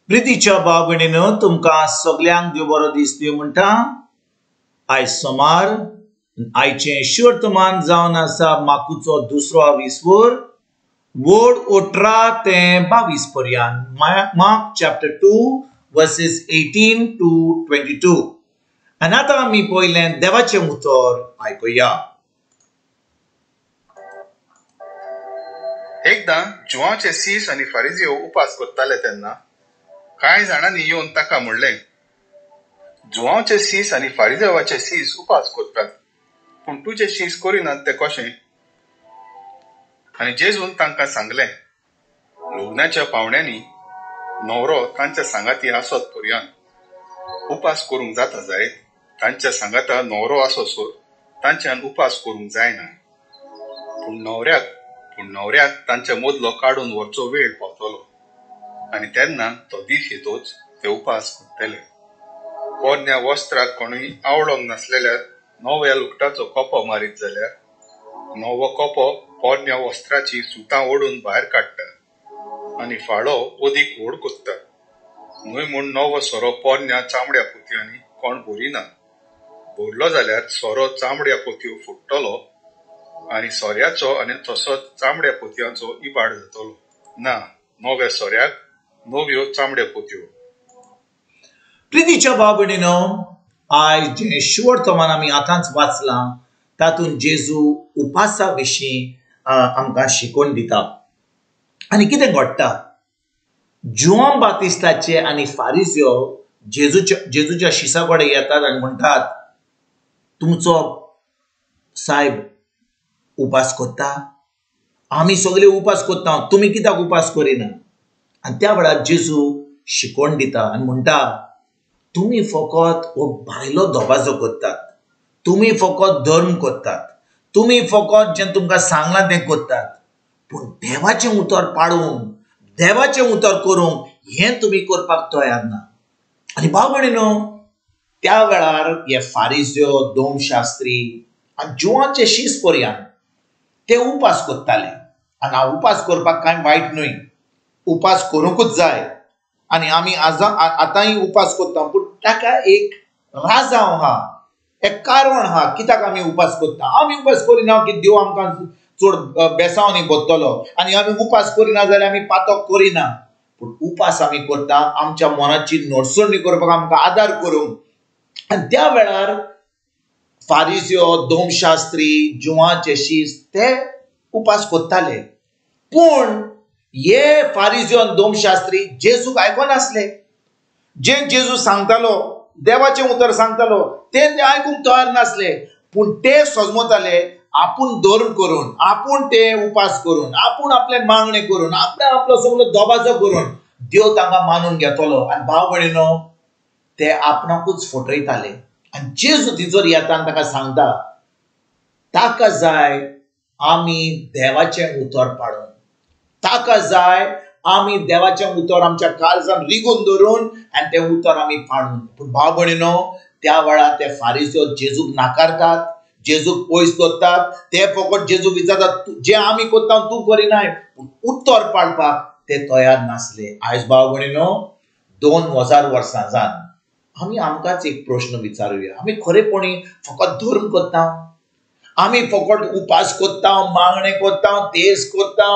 प्रितीच्या भाव भयणीनो, तुमकां सगल्यांक देव बरो दीस दिवं म्हणटा. आयज सोमार, आयचें शुवर्तमान जावन आसा माकुचो दुसरो विस्वर वड 18 ते 22 पर्यंत. Mark chapter 2 verses 18 to 22. आनी आतां आमी पयलें देवाचें उतर आयकुया. एकदां जुवांचे सीस आनी फारिजियो उपास करताले तेन्ना कांय जाणांनी येवन ताका म्हणलें, जुवांचे सीस आनी फारिजेवाचे सीस उपास करतात, पूण तुजे शीस करिनात ते कशें? आनी जेजून तांकां सांगलें, लग्नाच्या पावण्यांनी न्हवरो तांच्या सांगाती आसत पर्यंत उपास करूंक जाता जायत, तांच्या सांगाता न्हवरो आसोसर तांच्यान उपास करूंक जायना. पूण न्हवऱ्याक तांच्या मदलो काडून व्हरचो वेळ पावतलो आनी तेन्ना तो दीस येतोच ते उपास करतले. पोरण्या वस्त्राक कोणूय आवडोंक नासलेल्या नव्या लुकटाचो कोपो मारीत जाल्यार नवो कोपो पोरण्या वस्त्राची सुतां ओडून भायर काडटा आनी फाळो अदीक व्हड कोत्ता. न्हय म्हूण नवो सोरो पोरण्या चामड्या पोतयांनी कोण भरिना, भरलो जाल्यार सोरो चामड्या पोतयो फुट्टलो आनी सोऱ्याचो आनी तसोच चामड्या पोतयांचो इबाड जातलो. ना, नव्या सोऱ्याक नव्यो चामड्या पोतयो. प्रितीच्या भाव भयणीनो, आयज जें शुवर्तमान आमी आतांच वाचलां तातूंत जेजू उपासा विशीं आमकां शिकोवन दिता. आनी कितें घडटा, जुआंव बातिस्ताचे आनी फारिजियो जेजूच्या शिसा कडेन येतात आनी म्हणटात, तुमचो सायब उपास करता, आमी सगळे उपास करता, तुमी कित्याक उपास करिना? आनी त्या वेळार जेजू शिकोवन दिता आनी म्हणटा, तुमी फकत हो भायलो दबाजो करतात, तुमी फकत धर्म करतात, तुमी फकत जें तुमकां सांगलां तें करतात, पूण देवाचें उतर पाळूंक, देवाचें उतर करूंक हें तुमी करपाक तयार ना. आनी भाव भयणीनो, त्या वेळार हे फारिजियो, दोमशास्त्री आनी जुवांचे शीस पर्यंत ते उपास करताले. आनी उपास करपाक कांय वायट न्हय, उपास करूंकूच जाय आनी आमी आतांय उपास करता, पूण ताका एक राजांव आहा, एक कारण आहा कित्याक आमी उपास करता. आमी उपास करिना की देव आमकां चड बेसांवनी भरतलो आनी आमी उपास करिना जाल्यार आमी पातक करिना, पूण उपास आमी करता आमच्या मनाची नडसणी करपाक, आमकां आदार करूंक. आनी त्या वेळार फारिजियो, दोमशास्त्री, जुवांचे शीस ते उपास करताले, पूण हे फारिजियो आनी दोमशास्त्री जेजूक आयकनासले. जें जेजू सांगतालो, देवाचें उतर सांगतालो, तें ते आयकूंक तयार नासले, पूण ते सजमताले आपूण धर्म करून, आपूण ते उपास करून, आपूण आपले मागणे करून, आपणे आपलो सगलो दबाजो करून देव तांकां मानून घेतलो. आनी भाव भयणीनो, ते आपणाकूच फटयताले. आनी जेजू थंयसर येता आनी ताका सांगता, ताका जाय आमी देवाचें उतर पाळून, ताका जाय आमी देवाचें उतर आमच्या काळजान रिगून धरून आनी तें उतर आमी पाळून. पूण भाव भयणीनो, त्या वेळार ते फारिजियो जेजूक नाकारतात, जेजूक पयस दवरतात, ते फकत जेजूक विचारतात, जें आमी करता तूं करिनाय, पूण उतर पाळपाक ते तयार नासले. आयज भाव भयणीनो, 2000 वर्सां जावन आमी आमकांच एक प्रश्न विचारुया, आमी खरेपणी फकत धर्म करता, आमी फकत उपास करता, मागणे करता, तेज करता,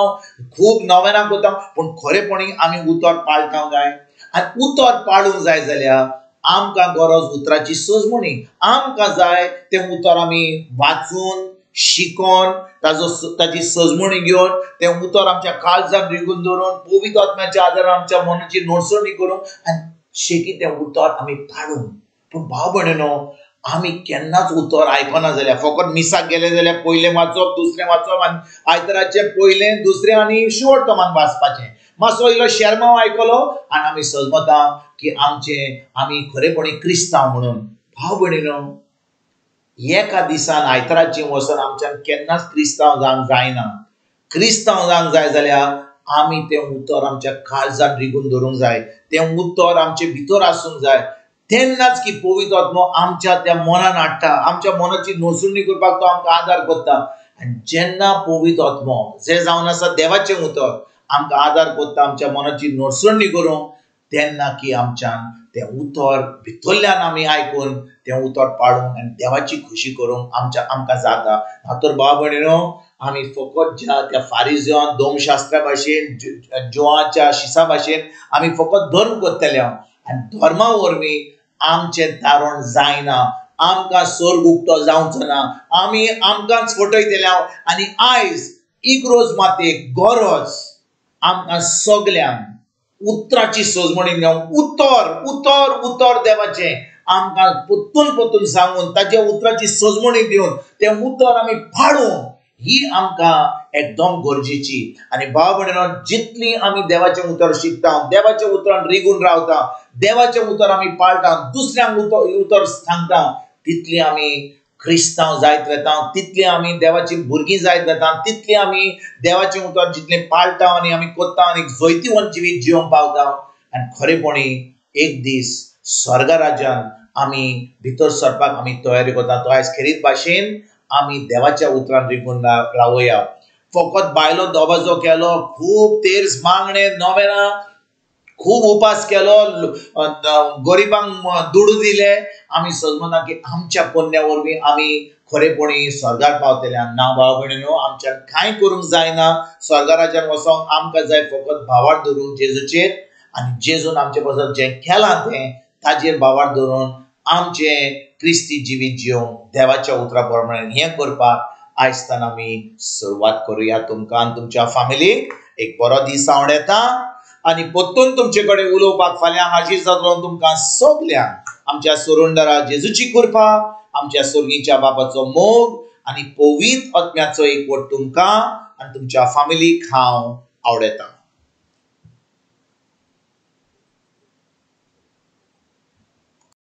खूब नवेनां करता, पूण खरेपणी आमी उतर पाळटा काय? आनी उतर पाळूंक जाय जाल्यार आमकां गरज उतराची सजमणी. आमकां जाय तें उतर आमी वाचून, शिकोन, ताजी सजमणी घेवन, तें उतर आमच्या काळजान रिगून दवरून, पवित्र आत्म्याच्या आदारान आमच्या मनाची नडसणी करून आनी शेकी तें उतर आमी पाळूंक. पूण भाव भयणीनो, आमी केन्नाच उतर आयकना जाल्यार, फकत मिसाक गेले जाल्यार पयलें वाचप, दुसरें वाचप आनी आयतराचें पयलें, दुसरें आनी शुवर्तमान वाचपाचें, मातसो इल्लो शेरमांव आयकलो आनी आमी सजमता की आमचें आमी खरेपणी क्रिस्तांव म्हणून. भाव भयणीनो, एका दिसान आयतराचें वचून आमच्यान केन्नाच क्रिस्तांव जावंक जायना. क्रिस्तांव जावंक जाय जाल्यार आमी तें उतर आमच्या काळजान रिगून धरूंक जाय, तें उतर आमचे भितर आसूंक जाय, तेन्नाच की पवित्र आत्मो आमच्या त्या मनान हाडटा, आमच्या मनाची नसुणी करपाक तो आमकां आदार करता. आनी जेन्ना पवित्र आत्मो जें जावन आसा देवाचें उतर आमकां आदार करता आमच्या मनाची नडसणी करूंक, तेन्ना की आमच्यान तें उतर भितरल्यान आमी आयकून तें उतर पाळूंक आनी देवाची खुशी करूंक आमच्या आमकां जाता. ना तर भाव भयणीनो आमी फकत ज्या त्या फारिजन दोमशास्त्रा भाशेन जुवाच्या शिसा भाशेन आमी फकत धर्म करतले आनी धर्मा वरवीं आमचें तारण जायना, आमकां स्वर्ग उक्तो जावचो ना, आमी आमकांच फटयतले. आनी आयज इग्रोज मातेक गरज आमकां सगल्यांक उतराची सजमणी घेवन उतर उतर उतर देवाचें आमकां परतून परतून सांगून ताच्या उतराची सजमणी दिवन तें उतर आमी पाळूंक ही आमकां एकदम गरजेची. आनी भाव भयणीनो जितली आमी देवाचें उतर शिकता, देवाच्या उतरान रिगून रावता, देवाचें उतर आमी पाळटा, दुसऱ्यांक उतर सांगता, तितली आमी क्रिस्तांव जायत वता, तितली आमी देवाची भुरगीं जायत वता, तितली आमी देवाचें उतर जितलें पाळटा आनी आमी करता आनी जैतिवंत जिवीत जिवंक पावता. आनी खरेपणी एक दीस स्वर्ग राज्यान आमी भितर सरपाक आमी तयारी करता. तो आयज खेरीत भाशेन आमी देवाच्या उतरान रिगून रावया. फकत बायलो दबाजो केलो, खूब तेर्स मागणे नोवेना, खूब उपास केलो, गरिबांक दुडू दिले, आमी समजना की आमच्या पुण्या वरवीं आमी खरेपणी स्वर्गार पावतले. ना भाव भयणीनो आमच्यान कांय करूंक जायना. स्वर्गाराज्यान वचोंक आमकां जाय फकत भावार्थ धरूंक जेजूचेर आनी जेजून आमचे पासत जें केलां तें ताजेर भावार्थ धरून आमचें क्रिस्ती जिवीत जिवंक देवाच्या उतरा प्रमाणे हें करपाक आयजतान आमी सुरवात करुया. तुमकां आनी तुमच्या फामिलीक एक बरो दीस आवडटा आनी परतून तुमचे कडेन उलोवपाक फाल्यां हाजीर जातलो. तुमकां सगल्यांक आमच्या सोरुंदरा जेजूची कृपा, आमच्या सोर्गीच्या बापाचो मोग आनी पवित्र आत्म्याचो एकवट तुमकां आनी तुमच्या फामिलीक हांव आवडटा.